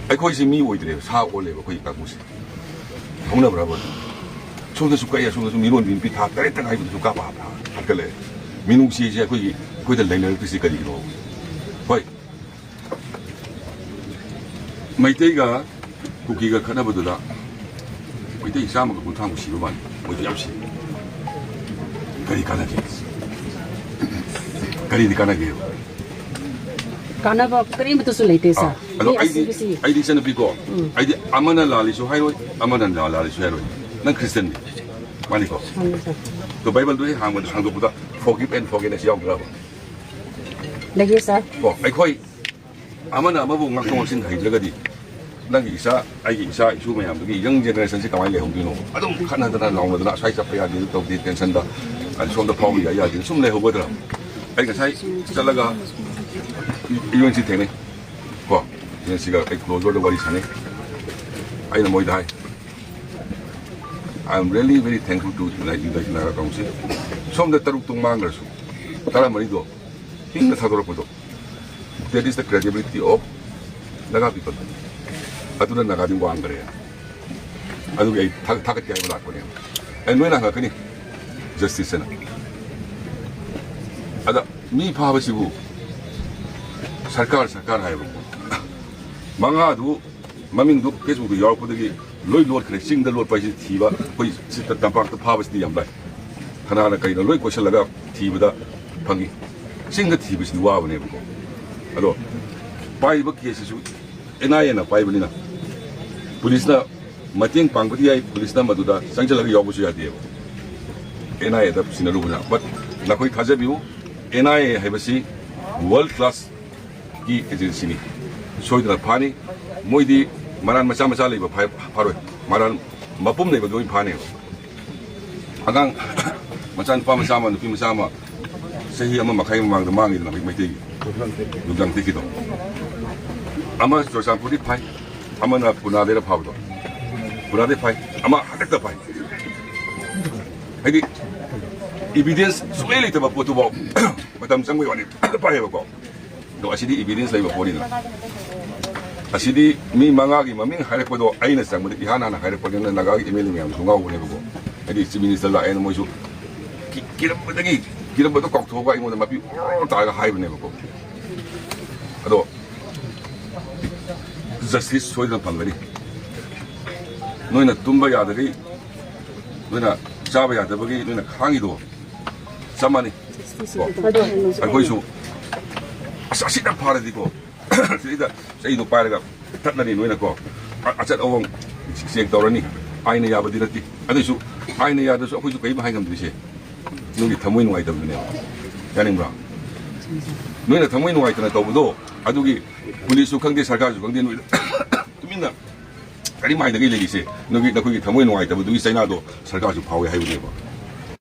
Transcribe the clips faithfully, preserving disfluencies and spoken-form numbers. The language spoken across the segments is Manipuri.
ꯑꯩꯈꯣꯏꯁꯤ ꯃꯤ ꯑꯣꯏꯗ꯭ꯔꯦꯕ, ꯁꯥ ꯑꯣꯜꯂꯦꯕ ꯑꯩꯈꯣꯏ ꯀꯥꯡꯕꯨꯁꯦ꯫ ꯍꯧꯅꯕ꯭ꯔꯕ? ꯁꯣꯝꯗꯁꯨ ꯀꯛꯑꯦ, ꯁꯣꯝꯗꯁꯨ ꯃꯤꯔꯣꯟꯕꯤ ꯅꯨꯄꯤ ꯊꯥ ꯇꯔꯦꯠꯇ ꯉꯥꯏꯕꯗꯁꯨ ꯀꯥꯞꯄ ꯍꯥꯠꯀꯠꯂꯛꯑꯦ꯫ ꯃꯤꯅꯨꯡꯁꯤꯁꯦ ꯑꯩꯈꯣꯏꯒꯤ, ꯑꯩꯈꯣꯏꯗ ꯂꯩꯅꯔꯛꯇ꯭ꯔꯤꯁꯤ ꯀꯔꯤꯒꯤꯅꯣ? ꯍꯣꯏ, ꯃꯩꯇꯩꯒ ꯀꯨꯀꯤꯒ ꯈꯠꯅꯕꯗꯨꯗ ꯃꯩꯇꯩ ꯆꯥꯝꯃꯒ ꯀꯨꯟꯊ꯭ꯔꯥꯃꯨꯛ ꯁꯤꯕ ꯃꯥꯜꯂꯤ꯫ ꯃꯣꯏꯁꯨ ꯌꯥꯝ ꯁꯤ꯫ ꯀꯔꯤ ꯀꯥꯟꯅꯒꯦ? ꯀꯔꯤꯗꯤ ꯀꯥꯟꯅꯒꯦꯕ? ꯀꯥꯟꯅꯕ ꯀꯔꯤꯃꯠꯇꯁꯨ ꯂꯩꯇꯦ, ꯑꯥ, ꯁꯥꯔ꯫ ꯑꯗꯣ ꯃꯤ ꯑꯩꯗꯤ, ꯑꯁꯤꯕꯁꯤ ꯑꯩꯗꯤ ꯏꯆꯟꯅꯨꯄꯤꯀꯣ, ꯎꯝ꯫ ꯑꯩꯗꯤ ꯑꯃꯅ ꯂꯥꯜꯂꯤꯁꯨ ꯍꯥꯏꯔꯣꯏ, ꯑꯃꯅ ꯂꯥꯜꯂꯤꯁꯨ ꯍꯥꯏꯔꯣꯏ꯫ ꯅꯪ ꯈ꯭ꯔꯤꯁꯇꯤꯌꯥꯟꯅꯤ, ꯃꯥꯅꯤꯀꯣ? ꯃꯥꯅꯤ, ꯁꯥꯔ꯫ ꯑꯗꯣ ꯕꯥꯏꯕꯜꯗꯣ ꯍꯦꯛ ꯍꯥꯡꯕꯗ, ꯍꯥꯡꯗꯣꯛꯄꯗ forgive and forgiveness ꯌꯥꯎꯗ꯭ꯔꯕ? ꯂꯩꯌꯦ, ꯁꯥꯔ꯫ ꯀꯣ, ꯑꯩꯈꯣꯏ ꯑꯃꯅ ꯑꯃꯕꯨ ꯉꯥꯛꯊꯣꯛ ꯉꯥꯛꯁꯤꯟ ꯍꯩꯇ꯭ꯔꯒꯗꯤ, ꯅꯪꯒꯤ ꯏꯆꯥ, ꯑꯩꯒꯤ ꯏꯆꯥ ꯏꯁꯨ ꯃꯌꯥꯝꯗꯨꯒꯤ young generationꯁꯤ ꯀꯃꯥꯏꯅ ꯂꯩꯍꯧꯗꯣꯏꯅꯣ? ꯑꯗꯨꯝ ꯈꯠꯅꯗꯅ, ꯂꯥꯎꯅꯗꯅ, ꯑꯁ꯭ꯋꯥꯏ ꯆꯠꯄ ꯌꯥꯗꯦ, ꯑꯗꯨ ꯇꯧꯗꯦ, tensionꯗ, ꯑꯗꯨ ꯁꯣꯝꯗ ꯐꯥꯎꯕ ꯌꯥꯏ ꯌꯥꯗꯦ, ꯁꯨꯝ ꯂꯩꯍꯧꯒꯗ꯭ꯔꯥ? ꯑꯩ ꯉꯁꯥꯏ ꯆꯠꯂꯒ UNC ꯊꯦꯡꯅꯩ, ꯀꯣ, UNCꯒ ꯑꯩ close doorꯗ ꯋꯥꯔꯤ ꯁꯥꯟꯅꯩ꯫ ꯑꯩꯅ ꯃꯣꯏꯗ ꯍꯥꯏ, "I am really very thankful to United Naga Council꯫ ꯁꯣꯝꯗ ꯇꯔꯨꯛꯇꯣ ꯃꯥꯡꯈ꯭ꯔꯁꯨ, ꯇꯔꯥꯃꯔꯤꯗꯣ ꯍꯤꯡꯅ ꯊꯥꯗꯣꯔꯛꯄꯗꯣ, that is the credibility of Naga people꯫ ꯑꯗꯨꯅ ꯅꯥꯒꯥꯗꯤ ꯋꯥꯡꯈ꯭ꯔꯦ꯫ ꯑꯗꯨꯒꯤ ꯑꯩ ꯊꯥ-, ꯊꯥꯒꯠꯀꯦ ꯍꯥꯏꯕ ꯂꯥꯛꯄꯅꯦꯕ꯫ ꯑꯩ ꯅꯣꯏꯅ ꯍꯪꯉꯛꯀꯅꯤ, justice ꯍꯥꯏꯅ꯫ ꯑꯗ ꯃꯤ ꯐꯥꯕꯁꯤꯕꯨ ꯁꯔꯀꯥꯔ, ꯁꯔꯀꯥꯔ ꯍꯥꯏꯕꯀꯣ꯫ ꯃꯉꯥꯗꯨ ꯃꯃꯤꯡꯗꯨ Facebookꯇ ꯌꯥꯎꯔꯛꯄꯗꯒꯤ ꯂꯣꯏ ꯂꯣꯠꯈ꯭ꯔꯦ꯫ ꯆꯤꯡꯗ ꯂꯣꯠꯄ ꯍꯥꯏꯁꯤ ꯊꯤꯕ, ꯑꯩꯈꯣꯏ ꯁꯤꯗ ꯇꯝꯄꯥꯛꯇ ꯐꯥꯕꯁꯤꯗꯤ ꯌꯥꯝ ꯂꯥꯏ꯫ ꯀꯅꯥꯅ ꯀꯩꯅꯣ ꯂꯣꯏ ꯀꯣꯏꯁꯤꯜꯂꯒ ꯊꯤꯕꯗ ꯐꯪꯉꯤ꯫ ꯆꯤꯡꯗ ꯊꯤꯕꯁꯤꯗꯤ ꯋꯥꯕꯅꯦꯕꯀꯣ꯫ ꯑꯗꯣ ꯄꯥꯏꯔꯤꯕ caseꯁꯤꯁꯨ NIAꯅ ꯄꯥꯏꯕꯅꯤꯅ, policeꯅ ꯃꯇꯦꯡ ꯄꯥꯡꯕꯗꯤ ꯌꯥꯏ, policeꯅ ꯃꯗꯨꯗ ꯆꯪꯁꯤꯜꯂꯒ ꯌꯥꯎꯕꯁꯨ ꯌꯥꯗꯦꯕ, NIAꯗ ꯁꯤꯟꯅꯔꯨꯕꯅ꯫ But ꯅꯈꯣꯏ ꯊꯥꯖꯕꯤꯌꯨ, NIA ꯍꯥꯏꯕꯁꯤ world class ꯀꯤ agencyꯅꯤ꯫ ꯁꯣꯏꯗꯅ ꯐꯥꯅꯤ꯫ ꯃꯣꯏꯗꯤ ꯃꯔꯥꯟ ꯃꯆꯥ ꯃꯆꯥ ꯂꯩꯕ ꯐꯥ-, ꯐꯥꯔꯣꯏ꯫ ꯃꯔꯥꯟ ꯃꯄꯨꯝ ꯂꯩꯕꯗꯣ ꯑꯣꯏꯅ ꯐꯥꯅꯦꯕ꯫ ꯑꯉꯥꯡ ꯃꯆꯥ, ꯅꯨꯄꯥ ꯃꯆꯥ ꯑꯃ, ꯅꯨꯄꯤ ꯃꯆꯥ ꯑꯃ ꯆꯍꯤ ꯑꯃ ꯃꯈꯥꯏ ꯃꯃꯥꯡꯗ ꯃꯥꯡꯉꯤꯗꯅ ꯃꯩ-, ꯃꯩꯇꯩꯒꯤ ꯂꯨꯝꯖꯥꯡ ꯇꯦꯛꯀꯤꯗꯣ꯫ ꯑꯃ ꯆꯨꯔꯆꯥꯟꯄꯨꯔꯗꯤ ꯐꯥꯏ, ꯑꯃꯅ ꯄꯨꯅꯥꯗꯩꯔ ꯐꯥꯕꯗꯣ, ꯄꯨꯅꯥꯗꯩ ꯐꯥꯏ, ꯑꯃ ꯍꯟꯗꯛꯇ ꯐꯥꯏ꯫ ꯍꯥꯏꯗꯤ evidence ꯁꯨꯡꯂꯩ ꯂꯩꯇꯕ ꯄꯣꯠꯇꯨꯐꯥꯎ ꯃꯇꯝ ꯆꯪꯕꯒꯤ ꯋꯥꯅꯤ, ꯐꯥꯏꯌꯦꯕꯀꯣ꯫ ꯑꯗꯣ ꯑꯁꯤꯗꯤ evidence ꯂꯩꯕ ꯄꯣꯠꯅꯤꯗꯅ꯫ ꯑꯁꯤꯗꯤ ꯃꯤ ꯃꯉꯥꯒꯤ ꯃꯃꯤꯡ ꯍꯥꯏꯔꯛꯄꯗꯣ ꯑꯩꯅ ꯆꯪꯕꯗ ꯏꯍꯥꯟ ꯍꯥꯟꯅ ꯍꯥꯏꯔꯛꯄꯅꯤꯅ ꯅꯥꯒꯥꯒꯤ ꯑꯦꯝ ꯑꯦꯜ ꯑꯦ ꯃꯌꯥꯝꯁꯨ ꯉꯥꯎꯕꯅꯦꯕꯀꯣ꯫ ꯍꯥꯏꯗꯤ ꯆꯤꯐ ꯃꯤꯅꯤꯁꯇꯔ ꯂꯥꯛꯑꯦꯅ ꯃꯣꯏꯁꯨ ꯀꯤ-, ꯀꯤꯔꯝꯕꯗꯒꯤ, ꯀꯤꯔꯝꯕꯗꯣ ꯀꯥꯎꯊꯣꯛꯑꯒ ꯑꯩꯉꯣꯟꯗ ꯃꯄꯤ ꯑꯣꯔꯣ ꯇꯥꯔꯒ ꯍꯥꯏꯕꯅꯦꯕꯀꯣ꯫ ꯑꯗꯣ ꯖꯁꯇꯤꯁ ꯁꯣꯏꯗꯅ ꯐꯪꯒꯅꯤ꯫ ꯅꯣꯏꯅ ꯇꯨꯝꯕ ꯌꯥꯗꯒꯤ, ꯅꯣꯏꯅ ꯆꯥꯕ ꯌꯥꯗꯕꯒꯤ ꯅꯣꯏꯅ ꯈꯥꯡꯉꯤꯗꯣ ꯆꯞ ꯃꯥꯟꯅꯩ꯫ ꯀꯣ? ꯑꯩꯈꯣꯏꯁꯨ ꯑꯁ, ꯑꯁꯤꯅ ꯐꯥꯔꯗꯤꯀꯣ, ꯁꯤꯗꯩꯗ ꯆꯩꯗꯣ ꯄꯥꯏꯔꯒ ꯊꯠꯂꯅꯤ ꯅꯣꯏꯅꯀꯣ꯫ ꯑ-, ꯑꯆꯠ ꯑꯋꯣꯡ ꯆꯦꯛ ꯇꯧꯔꯅꯤ꯫ ꯑꯥꯏꯟꯅ ꯌꯥꯕꯗꯤ ꯅꯠꯇꯦ꯫ ꯑꯗꯨꯏꯁꯨ ꯑꯥꯏꯟꯅ ꯌꯥꯗ꯭ꯔꯁꯨ ꯑꯩꯈꯣꯏꯁꯨ ꯀꯔꯤꯝ ꯍꯥꯏ ꯉꯝꯗ꯭ꯔꯤꯁꯦ ꯅꯣꯏꯒꯤ ꯊꯃꯣꯏ ꯅꯨꯡꯉꯥꯏꯇꯕꯗꯨꯅꯦꯕ꯫ ꯌꯥꯅꯤꯡꯕ꯭ꯔꯥ? ꯅꯣꯏꯅ ꯊꯃꯣꯏ ꯅꯨꯡꯉꯥꯏꯇꯅ ꯇꯧꯕꯗꯣ, ꯑꯗꯨꯒꯤ ꯄꯨꯂꯤꯁꯁꯨ ꯈꯪꯗꯦ, ꯁꯔꯀꯥꯔꯁꯨ ꯈꯪꯗꯦ, ꯅꯣꯏꯗ ꯇꯨꯃꯤꯟꯅ ꯀꯔꯤꯝ ꯍꯥꯏꯗꯒꯩ ꯂꯩꯔꯤꯁꯦ ꯅꯣꯏꯒꯤ, ꯅꯈꯣꯏꯒꯤ ꯊꯃꯣꯏ ꯅꯨꯡꯉꯥꯏꯇꯕꯗꯨꯒꯤ ꯆꯩꯅꯥꯗꯣ ꯁꯔꯀꯥꯔꯁꯨ ꯐꯥꯎꯋꯦ ꯍꯥꯏꯕꯅꯦꯕ,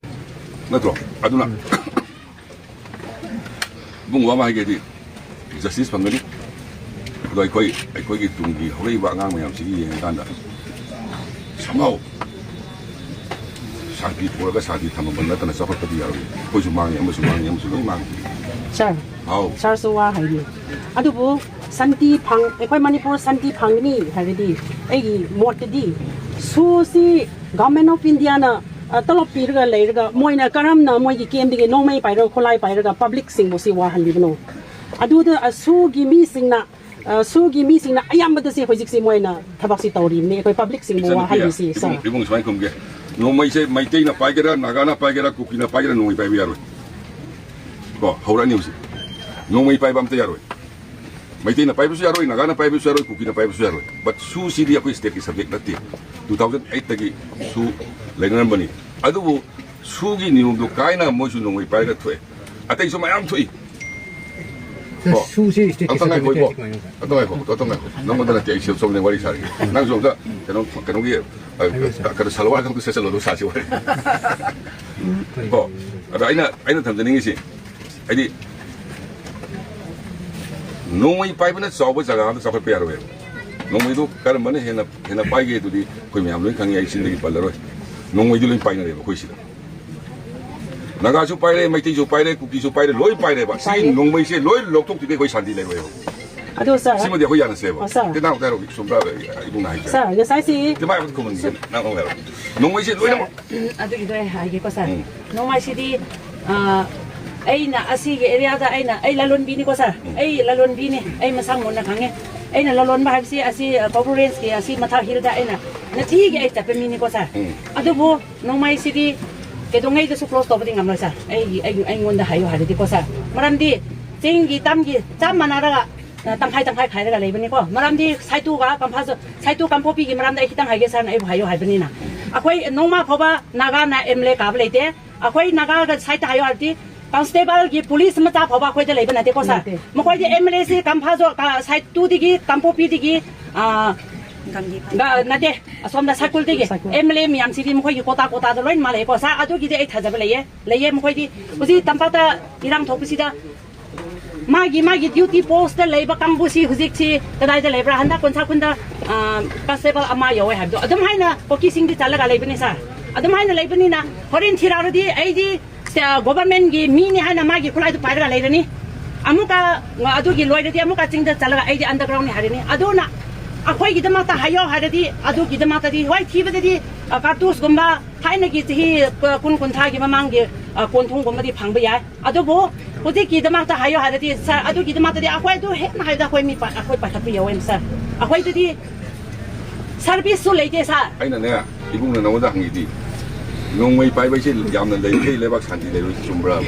ꯅꯠꯇ꯭ꯔꯣ? ꯑꯗꯨꯅ ꯏꯕꯨꯡꯉꯣ ꯑꯃ ꯍꯥꯏꯒꯦꯗꯤ, ꯖꯁꯇꯤꯁ ꯐꯪꯒꯅꯤ꯫ ꯑꯗꯣ ꯑꯩꯈꯣꯏ, ꯑꯩꯈꯣꯏꯒꯤ ꯇꯨꯡꯒꯤ ꯍꯧꯔꯛꯏꯕ ꯑꯉꯥꯡ ꯃꯌꯥꯝꯁꯤꯒꯤ ꯌꯦꯡꯉꯀꯥꯟꯗ somehow ꯁꯥꯟꯇꯤ ꯄꯨꯔꯒ ꯁꯥꯟꯇꯤ ꯊꯝꯃꯝꯕ ꯅꯠꯇꯅ ꯆꯥꯎꯈꯠꯄꯗꯤ ꯌꯥꯔꯣꯏ꯫ ꯑꯩꯈꯣꯏꯁꯨ ꯃꯥꯡꯉꯤ, ꯑꯃꯁꯨ ꯃꯥꯡꯉꯤ, ꯑꯃꯁꯨ ꯂꯣꯏ ꯃꯥꯡꯉꯤ꯫ ꯁꯥꯔ, ꯍꯥꯎ꯫ ꯁꯥꯔꯁꯨ ꯋꯥ ꯍꯥꯏꯕꯤꯌꯨ꯫ ꯑꯗꯨꯕꯨ ꯁꯥꯟꯇꯤ ꯐꯪ-, ꯑꯩꯈꯣꯏ ꯃꯅꯤꯄꯨꯔ ꯁꯥꯟꯇꯤ ꯐꯪꯒꯅꯤ ꯍꯥꯏꯔꯗꯤ, ꯑꯩꯒꯤ ꯃꯣꯠꯇꯗꯤ ꯁꯨꯁꯤ Government of Indiaꯅ, ꯑ, ꯇꯣꯂꯣꯞ ꯄꯤꯔꯒ ꯂꯩꯔꯒ, ꯃꯣꯏꯅ ꯀꯔꯝꯅ ꯃꯣꯏꯒꯤ ꯀꯦꯝꯗꯒꯤ ꯅꯣꯡꯃꯩ ꯄꯥꯏꯔꯒ, ꯈꯨꯠꯂꯥꯏ ꯄꯥꯏꯔꯒ ꯄꯕ꯭ꯂꯤꯛꯁꯤꯡꯕꯨ ꯁꯤ ꯋꯥꯍꯜꯂꯤꯕꯅꯣ? ꯑꯗꯨꯗ, ꯑ, ꯁꯨꯒꯤ ꯃꯤꯁꯤꯡꯅ, ꯑ, ꯁꯨꯒꯤ ꯃꯤꯁꯤꯡꯅ ꯑꯌꯥꯝꯕꯗ ꯁꯤ ꯍꯧꯖꯤꯛꯁꯤ ꯃꯣꯏꯅ ꯊꯕꯛꯁꯤ ꯇꯧꯔꯤꯕꯅꯤ, ꯑꯩꯈꯣꯏ ꯄꯕ꯭ꯂꯤꯛꯁꯤꯡꯕꯨ ꯏꯆꯟꯅꯨꯄꯤ, ꯋꯥꯍꯜꯂꯤꯁꯤ, ꯁꯥꯔ꯫ ꯏꯕꯨꯡ, ꯏꯕꯨꯡ ꯁꯨꯃꯥꯏꯅ ꯈꯨꯝꯒꯦ꯫ ꯅꯣꯡꯃꯩꯁꯦ ꯃꯩꯇꯩꯅ ꯄꯥꯏꯒꯦꯔꯥ, ꯅꯥꯒꯥꯅ ꯄꯥꯏꯒꯦꯔꯥ, ꯀꯨꯀꯤꯅ ꯄꯥꯏꯒꯦꯔꯥ, ꯅꯣꯡꯃꯩ ꯄꯥꯏꯕ ꯌꯥꯔꯣꯏ꯫ ꯀꯣ, ꯍꯧꯔꯛꯑꯅꯤ ꯍꯧꯖꯤꯛ꯫ ꯅꯣꯡꯃꯩ ꯄꯥꯏꯕ ꯑꯝꯇ ꯌꯥꯔꯣꯏ꯫ ꯃꯩꯇꯩꯅ ꯄꯥꯏꯕꯁꯨ ꯌꯥꯔꯣꯏ, ꯅꯥꯒꯥꯅ ꯄꯥꯏꯕꯁꯨ ꯌꯥꯔꯣꯏ, ꯀꯨꯀꯤꯅ ꯄꯥꯏꯕꯁꯨ ꯌꯥꯔꯣꯏ꯫ But ꯁꯨꯁꯤꯗꯤ ꯑꯩꯈꯣꯏ stateꯀꯤ subject ꯅꯠꯇꯦ꯫ Two thousand eightꯇꯒꯤ ꯁꯨ ꯂꯩꯅꯔꯝꯕꯅꯤ꯫ ꯑꯗꯨꯕꯨ ꯁꯨꯒꯤ ꯅꯤꯌꯣꯝꯗꯣ ꯀꯥꯏꯅ ꯃꯣꯏꯁꯨ ꯅꯣꯡꯃꯩ ꯄꯥꯏꯔꯒ ꯊꯣꯛꯑꯦ꯫ ꯑꯇꯩꯁꯨ ꯃꯌꯥꯝ ꯊꯣꯛꯏ꯫ ꯁꯥꯔ, ꯀꯣ? ꯁꯨꯁꯤ stateꯀꯤ ꯑꯝꯇ subject ꯉꯥꯏꯈꯣ, ꯅꯠꯇꯦ ꯏꯕꯣ꯫ ꯍꯥꯏꯁꯦ ꯀꯃꯥꯏꯅ, ꯁꯥꯔ? ꯑꯝꯇ ꯉꯥꯏꯈꯣ, ꯑꯝꯇ ꯉꯥꯏꯈꯣ꯫ ꯅꯪꯉꯣꯟꯗ ꯅꯠꯇꯦ, ꯑꯩ ꯁꯦꯜ ꯁꯣꯝꯗ ꯋꯥꯔꯤ ꯁꯥꯔꯒꯦ꯫ ꯅꯪꯁꯨ ꯑꯝꯇ ꯀꯩꯅꯣ, ꯀꯩꯅꯣꯒꯤ, ꯑ, ꯍꯥꯏꯕꯤꯌꯨ, ꯁꯥꯔ꯫ ꯀꯩꯅꯣ, ꯁꯜꯋꯥꯔ ꯑꯃꯇ ꯁꯦꯠꯆꯜꯂꯣ, ꯑꯗꯨꯒ ꯁꯥꯁꯤ ꯋꯥꯔꯤ꯫ ꯀꯣ? ꯑꯗ ꯑꯩꯅ, ꯑꯩꯅ ꯊꯝꯖꯅꯤꯡꯉꯤꯁꯤ, ꯍꯥꯏꯗꯤ, ꯅꯣꯡꯃꯩ ꯄꯥꯏꯕꯅ ꯆꯥꯎꯕ ꯖꯒꯥ ꯑꯃꯗ ꯆꯥꯎꯈꯠꯄ ꯌꯥꯔꯣꯏꯕ꯫ ꯅꯣꯡꯃꯩꯗꯨ ꯀꯔꯝꯕꯅ ꯍꯦꯟꯅ, ꯍꯦꯟꯅ ꯄꯥꯏꯒꯦ ꯑꯗꯨꯗꯤ ꯑꯩꯈꯣꯏ ꯃꯌꯥꯝ ꯂꯣꯏ ꯈꯪꯉꯤ, ꯑꯩ ꯆꯤꯟꯗꯒꯤ ꯄꯜꯂꯔꯣꯏ꯫ ꯅꯣꯡꯃꯩꯗꯤ ꯂꯣꯏ ꯄꯥꯏꯅꯔꯦꯕ ꯑꯩꯈꯣꯏ ꯁꯤꯗ꯫ ꯅꯥꯒꯥꯁꯨ ꯄꯥꯏꯔꯦ, ꯃꯩꯇꯩꯁꯨ ꯄꯥꯏꯔꯦ, ꯀꯨꯀꯤꯁꯨ ꯄꯥꯏꯔꯦ, ꯂꯣꯏ ꯄꯥꯏꯔꯦꯕ꯫ ꯁꯤꯒꯤ ꯄꯥꯏꯔꯦ꯫ ꯅꯣꯡꯃꯩꯁꯦ ꯂꯣꯏ ꯂꯧꯊꯣꯛꯇ꯭ꯔꯤꯉꯩ ꯑꯩꯈꯣꯏ ꯁꯥꯟꯇꯤ ꯂꯩꯔꯣꯏꯕ꯫ ꯑꯗꯨ, sir, ꯁꯤꯃꯗꯤ ꯑꯩꯈꯣꯏ ꯌꯥꯅꯁꯦꯕ꯫ ꯑꯣ, sir꯫ ꯇꯦꯅꯥꯎ ꯇꯥꯔꯣ, ꯁꯣꯝꯗ ꯏꯕꯨꯡꯅ ꯍꯥꯏꯁꯦ꯫ Sir, ꯉꯁꯥꯏꯁꯤ ꯇꯦꯕꯥꯏ ꯑꯃꯇ ꯈꯨꯝꯍꯟꯒꯦ꯫ ꯅꯪ ꯑꯃꯨꯛ ꯍꯥꯏꯔꯣ꯫ ꯅꯣꯡꯃꯩꯁꯦ ꯂꯣꯏꯅꯃꯛ꯫ ꯎꯝ, ꯑꯗꯨꯒꯤꯗꯣ ꯑꯩ ꯍꯥꯏꯒꯦꯀꯣ, sir꯫ ꯎꯝ꯫ ꯅꯣꯡꯃꯩꯁꯤꯗꯤ, ꯑ, ꯑꯩꯅ ꯑꯁꯤꯒꯤ areaꯗ ꯑꯩꯅ, ꯑꯩ ꯂꯂꯣꯟꯕꯤꯅꯤꯀꯣ, sir꯫ ꯎꯝ꯫ ꯑꯩ ꯂꯂꯣꯟꯕꯤꯅꯤ꯫ ꯑꯩ ꯃꯁꯥ ꯃꯨꯟꯅ ꯈꯪꯉꯦ꯫ ꯑꯩꯅ ꯂꯂꯣꯟꯕ ꯍꯥꯏꯕꯁꯤ ꯑꯁꯤ, ꯑ, ꯀꯧꯕ꯭ꯔꯨ rangeꯀꯤ ꯑꯁꯤ ꯃꯊꯛ hillꯗ ꯑꯩꯅ ꯅꯨꯡꯇꯤꯒꯤ ꯑꯩ ꯆꯠꯄ ꯃꯤꯅꯤꯀꯣ, sir꯫ ꯎꯝ꯫ ꯑꯗꯨꯕꯨ ꯅꯣꯡꯃꯩꯁꯤꯗꯤ ꯀꯩꯗꯧꯉꯩꯗꯁꯨ close ꯇꯧꯕꯗꯤ ꯉꯝꯂꯣꯏ, sir꯫ ꯑꯩꯒꯤ, ꯑꯩ, ꯑꯩꯉꯣꯟꯗ ꯍꯥꯏꯌꯨ ꯍꯥꯏꯔꯗꯤꯀꯣ, sir꯫ ꯃꯔꯝꯗꯤ ꯆꯤꯡꯒꯤ ꯇꯝꯒꯤ ꯆꯞ ꯃꯥꯟꯅꯔꯒ, ꯑ, ꯇꯪꯈꯥꯏ ꯇꯪꯈꯥꯏ ꯈꯥꯏꯔꯒ ꯂꯩꯕꯅꯤꯀꯣ꯫ ꯃꯔꯝꯗꯤ ꯁꯥꯏꯇꯨꯒ ꯀꯝꯐꯥꯁꯨ, ꯁꯥꯏꯇꯨ ꯀꯥꯡꯄꯣꯛꯄꯤꯒꯤ ꯃꯔꯝꯗ ꯑꯩ ꯈꯤꯇꯪ ꯍꯥꯏꯒꯦ, sirꯅ ꯑꯩꯕꯨ ꯍꯥꯏꯌꯨ ꯍꯥꯏꯕꯅꯤꯅ꯫ ꯑꯩꯈꯣꯏ ꯅꯣꯡꯃ ꯐꯥꯎꯕ ꯅꯥꯒꯥꯅ MLA ꯀꯥꯕ ꯂꯩꯇꯦ꯫ ꯑꯩꯈꯣꯏ ꯅꯥꯒꯥꯒ side ꯍꯥꯏꯌꯨ ꯍꯥꯏꯔꯗꯤ, constableꯒꯤ police ꯃꯆꯥ ꯐꯥꯎꯕ ꯑꯩꯈꯣꯏꯗ ꯂꯩꯕ ꯅꯠꯇꯦꯀꯣ, sir꯫ ꯅꯠꯇꯦ꯫ ꯃꯈꯣꯏꯗꯤ MLAꯁꯤ ꯀꯝꯐꯥꯁꯨ, ꯀ-, ꯁꯥꯏꯇꯨꯗꯒꯤ, ꯀꯥꯡꯄꯣꯛꯄꯤꯗꯒꯤ, ꯑ, ꯒ-, ꯅꯠꯇꯦ, ꯑꯁꯣꯝꯗ ꯁꯥꯏꯀꯨꯜꯗꯒꯤ ꯁꯥꯏꯀꯨꯜ꯫ MLA ꯃꯌꯥꯝꯁꯤꯗꯤ ꯃꯈꯣꯏꯒꯤ ꯀꯣꯇꯥ ꯀꯣꯇꯥꯗ ꯂꯣꯏꯅꯃꯛ ꯂꯩꯌꯦꯀꯣ, sir꯫ ꯑꯗꯨꯒꯤꯗꯤ ꯑꯩ ꯊꯥꯖꯕ ꯂꯩꯌꯦ, ꯂꯩꯌꯦ꯫ ꯃꯈꯣꯏꯗꯤ ꯍꯧꯖꯤꯛ ꯇꯝꯄꯥꯛꯇ ꯏꯔꯥꯡ ꯊꯣꯛꯄꯁꯤꯗ ꯃꯥꯒꯤ, ꯃꯥꯒꯤ duty postꯇ ꯂꯩꯕ ꯀꯥꯡꯕꯨꯁꯤ ꯍꯧꯖꯤꯛꯁꯤ ꯀꯗꯥꯏꯗ ꯂꯩꯕ꯭ꯔꯥ? ꯍꯟꯗꯛ ꯀꯣꯟꯁꯥ ꯈꯨꯟꯗ, ꯑ, constableꯑꯃ ꯌꯧꯋꯦ ꯍꯥꯏꯕꯗꯣ, ꯑꯗꯨꯝ ꯍꯥꯏꯅ ꯀꯨꯀꯤꯁꯤꯡꯗꯤ ꯆꯠꯂꯒ ꯂꯩꯕꯅꯤ, sir꯫ ꯑꯗꯨꯝ ꯍꯥꯏꯅ ꯂꯩꯕꯅꯤꯅ ꯍꯣꯔꯦꯟ ꯊꯤꯔꯛꯑꯗꯤ ꯑꯩꯗꯤ ꯁ-, governmentꯀꯤ ꯃꯤꯅꯤ ꯍꯥꯏꯅ ꯃꯥꯒꯤ ꯈꯨꯠꯂꯥꯏꯗꯨ ꯄꯥꯏꯔꯒ ꯂꯩꯔꯅꯤ꯫ ꯑꯃꯨꯛꯀ, ꯑ, ꯑꯗꯨꯒꯤ ꯂꯣꯏꯔꯗꯤ ꯑꯃꯨꯛꯀ ꯆꯤꯡꯗ ꯆꯠꯂꯒ ꯑꯩꯗꯤ undergroundꯅꯤ ꯍꯥꯏꯔꯅꯤ꯫ ꯑꯗꯨꯅ ꯑꯩꯈꯣꯏꯒꯤꯗꯃꯛꯇ ꯍꯥꯏꯌꯣ ꯍꯥꯏꯔꯗꯤ, ꯑꯗꯨꯒꯤꯗꯃꯛꯇꯗꯤ, ꯍꯣꯏ, ꯊꯤꯕꯗꯗꯤ, ꯑ, cartoucheꯀꯨꯝꯕ ꯊꯥꯏꯅꯒꯤ ꯆꯍꯤ, ꯑ, ꯀꯨꯟ, ꯀꯨꯟꯊ꯭ꯔꯥꯒꯤ ꯃꯃꯥꯡꯒꯤ, ꯑ, ꯀꯣꯟꯊꯣꯡꯒꯨꯝꯕꯗꯤ ꯐꯪꯕ ꯌꯥꯏ꯫ ꯑꯗꯨꯕꯨ ꯍꯧꯖꯤꯛꯀꯤꯗꯃꯛꯇ ꯍꯥꯏꯌꯣ ꯍꯥꯏꯔꯗꯤ, sir, ꯑꯗꯨꯒꯤꯗꯃꯛꯇꯗꯤ ꯑꯩꯈꯣꯏ ꯑꯗꯨ ꯍꯦꯟꯅ ꯍꯥꯏꯕꯗ ꯑꯩꯈꯣꯏ ꯃꯤ ꯄꯥ-, ꯑꯩꯈꯣꯏ ꯄꯥꯏꯈꯠꯄ ꯌꯥꯎꯋꯦ, sir꯫ ꯑꯩꯈꯣꯏꯗꯗꯤ serviceꯁꯨ ꯂꯩꯇꯦ, sir꯫ ꯑꯩꯅꯅꯦ, ꯏꯕꯨꯡꯅ ꯅꯉꯣꯟꯗ ꯍꯪꯉꯤꯗꯤ, ꯅꯣꯡꯃꯩ ꯄꯥꯏꯕ ꯍꯥꯏꯁꯦ ꯌꯥꯝꯅ ꯂꯩꯔꯤꯈꯩ ꯂꯩꯕꯥꯛ ꯁꯥꯟꯇꯤ ꯂꯩꯔꯣꯏ, ꯆꯨꯝꯕ꯭ꯔꯥ?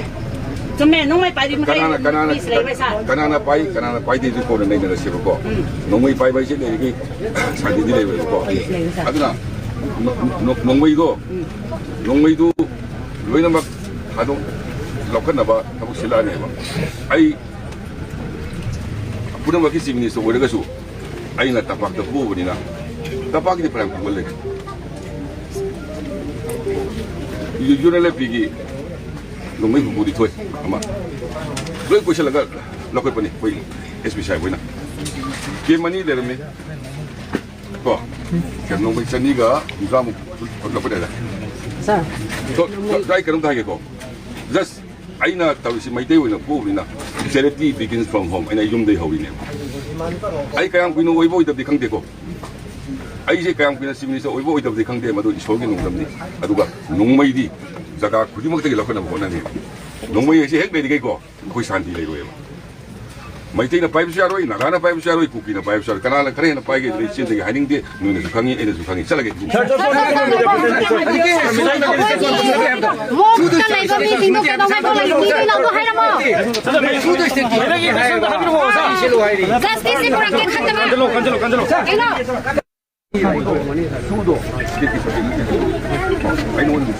ꯆꯨꯝꯃꯦ, ꯅꯣꯡꯃꯩ ꯄꯥꯏꯔꯤ ꯃꯈꯩ ꯀꯅꯥꯅ, ꯀꯅꯥꯅ, peace ꯂꯩꯔꯣꯏ, sir꯫ ꯀꯅꯥꯅ ꯄꯥꯏ, ꯀꯅꯥꯅ ꯄꯥꯏꯗꯦꯁꯨ ꯀꯣꯟꯅ ꯅꯩꯅꯔꯁꯦꯕꯀꯣ꯫ ꯎꯝ꯫ ꯅꯣꯡꯃꯩ ꯄꯥꯏꯕ ꯍꯥꯏꯁꯦ ꯂꯩꯔꯤꯈꯩ ꯁꯥꯟꯇꯤꯗꯤ ꯂꯩꯔꯣꯏꯕꯀꯣ꯫ Peace ꯂꯩꯔꯣꯏ, sir꯫ ꯑꯗꯨꯅ ꯅꯣ-, ꯅꯣ-, ꯅꯣꯡꯃꯩꯗꯣ, ꯎꯝ꯫ ꯅꯣꯡꯃꯩꯗꯨ ꯂꯣꯏꯅꯃꯛ ꯑꯗꯨꯝ ꯂꯧꯈꯠꯅꯕ ꯊꯕꯛ ꯁꯤꯜꯂꯛꯑꯅꯦꯕ꯫ ꯑꯩ ꯄꯨꯝꯅꯃꯛꯀꯤ chief minister ꯑꯣꯏꯔꯒꯁꯨ ꯑꯩꯅ ꯇꯝꯄꯥꯛꯇ ꯄꯣꯛꯎꯕꯅꯤꯅ ꯇꯝꯄꯥꯛꯀꯤꯗꯤ ꯐꯅꯌꯥꯝ ꯈꯪꯍꯜꯂꯦ꯫ ꯌꯨ-, UNLFꯒꯤ ꯅꯣꯡꯃꯩ ꯍꯨꯝꯐꯨꯗꯤ ꯊꯣꯛꯑꯦ ꯑꯃ꯫ ꯂꯣꯏ ꯀꯣꯏꯁꯤꯜꯂꯒ ꯂꯧꯈꯠꯄꯅꯤ ꯑꯩꯈꯣꯏ SP ꯁꯥꯍꯦꯕ ꯍꯣꯏꯅ꯫ Camp ꯑꯅꯤ ꯂꯩꯔꯝꯃꯤ꯫ ꯀꯣ? ꯀꯩꯅꯣ, ꯅꯣꯡꯃꯩ ꯆꯅꯤꯒ ꯍꯨꯝꯗ꯭ꯔꯥꯃꯨꯛ ꯂꯧꯈꯠ ꯌꯥꯏꯗ꯫ Sir꯫ ꯗꯣ, ꯗꯣ, ꯑꯩ ꯀꯩꯅꯣꯝꯇ ꯍꯥꯏꯒꯦꯀꯣ꯫ Just ꯑꯩꯅ ꯇꯧꯔꯤꯁꯤ ꯃꯩꯇꯩ ꯑꯣꯏꯅ ꯄꯣꯛꯎꯕꯅꯤꯅ, charity begins from home꯫ ꯑꯩꯅ ꯌꯨꯝꯗꯩ ꯍꯧꯔꯤꯅꯦꯕ꯫ ꯑꯩ ꯀꯌꯥꯝ ꯀꯨꯏꯅ ꯑꯣꯏꯕ ꯑꯣꯏꯗꯕꯗꯤ ꯈꯪꯗꯦꯀꯣ꯫ ꯑꯩꯁꯦ ꯀꯌꯥꯝ ꯀꯨꯏꯅ ꯆꯤꯐ ꯃꯤꯅꯤꯁꯇꯔ ꯑꯣꯏꯕ ꯑꯣꯏꯗꯕꯗꯤ ꯈꯪꯗꯦ, ꯃꯗꯨ ꯏꯁꯣꯔꯒꯤ ꯅꯣꯡꯗꯝꯅꯤ꯫ ꯑꯗꯨꯒ ꯅꯣꯡꯃꯩꯗꯤ ꯖꯒꯥ ꯈꯨꯗꯤꯡꯃꯛꯇꯒꯤ ꯂꯧꯈꯠꯅꯕ ꯍꯣꯠꯅꯅꯤ꯫ ꯅꯣꯡꯃꯩ ꯑꯁꯤ ꯍꯦꯛ ꯂꯩꯔꯤꯈꯩꯀꯣ, ꯑꯩꯈꯣꯏ ꯁꯥꯟꯇꯤ ꯂꯩꯔꯣꯏꯕ꯫ ꯃꯩꯇꯩꯅ ꯄꯥꯏꯕꯁꯨ ꯌꯥꯔꯣꯏ, ꯅꯥꯒꯥꯅ ꯄꯥꯏꯕꯁꯨ ꯌꯥꯔꯣꯏ, ꯀꯨꯀꯤꯅ ꯄꯥꯏꯕꯁꯨ ꯌꯥꯔꯣꯏ꯫ ꯀꯅꯥꯅ ꯈꯔ ꯍꯦꯟꯅ ꯄꯥꯏꯒꯦ ꯑꯗꯨꯗꯤ ꯏꯆꯦꯗꯒꯤ ꯍꯥꯏꯅꯤꯡꯗꯦ, ꯅꯣꯏꯅꯁꯨ ꯈꯪꯉꯤ, ꯑꯩꯅꯁꯨ ꯈꯪꯉꯤ꯫ ꯆꯠꯂꯒꯦ꯫ ꯃꯣꯛꯇ ꯂꯩꯕ ꯃꯤꯁꯤꯡꯗꯣ ꯀꯩꯗꯧꯉꯩ ꯐꯥꯎ ꯂꯩꯅꯤꯡꯗꯣꯏꯅꯣ? ꯑꯗꯨ ꯍꯥꯏꯔꯝꯃꯣ꯫ ꯖꯁꯇꯤꯁꯁꯤ ꯄꯨꯔꯛꯀꯦ ꯈꯟꯗꯕ꯫ ꯀꯩꯅꯣ? ꯑꯩꯉꯣꯟꯗ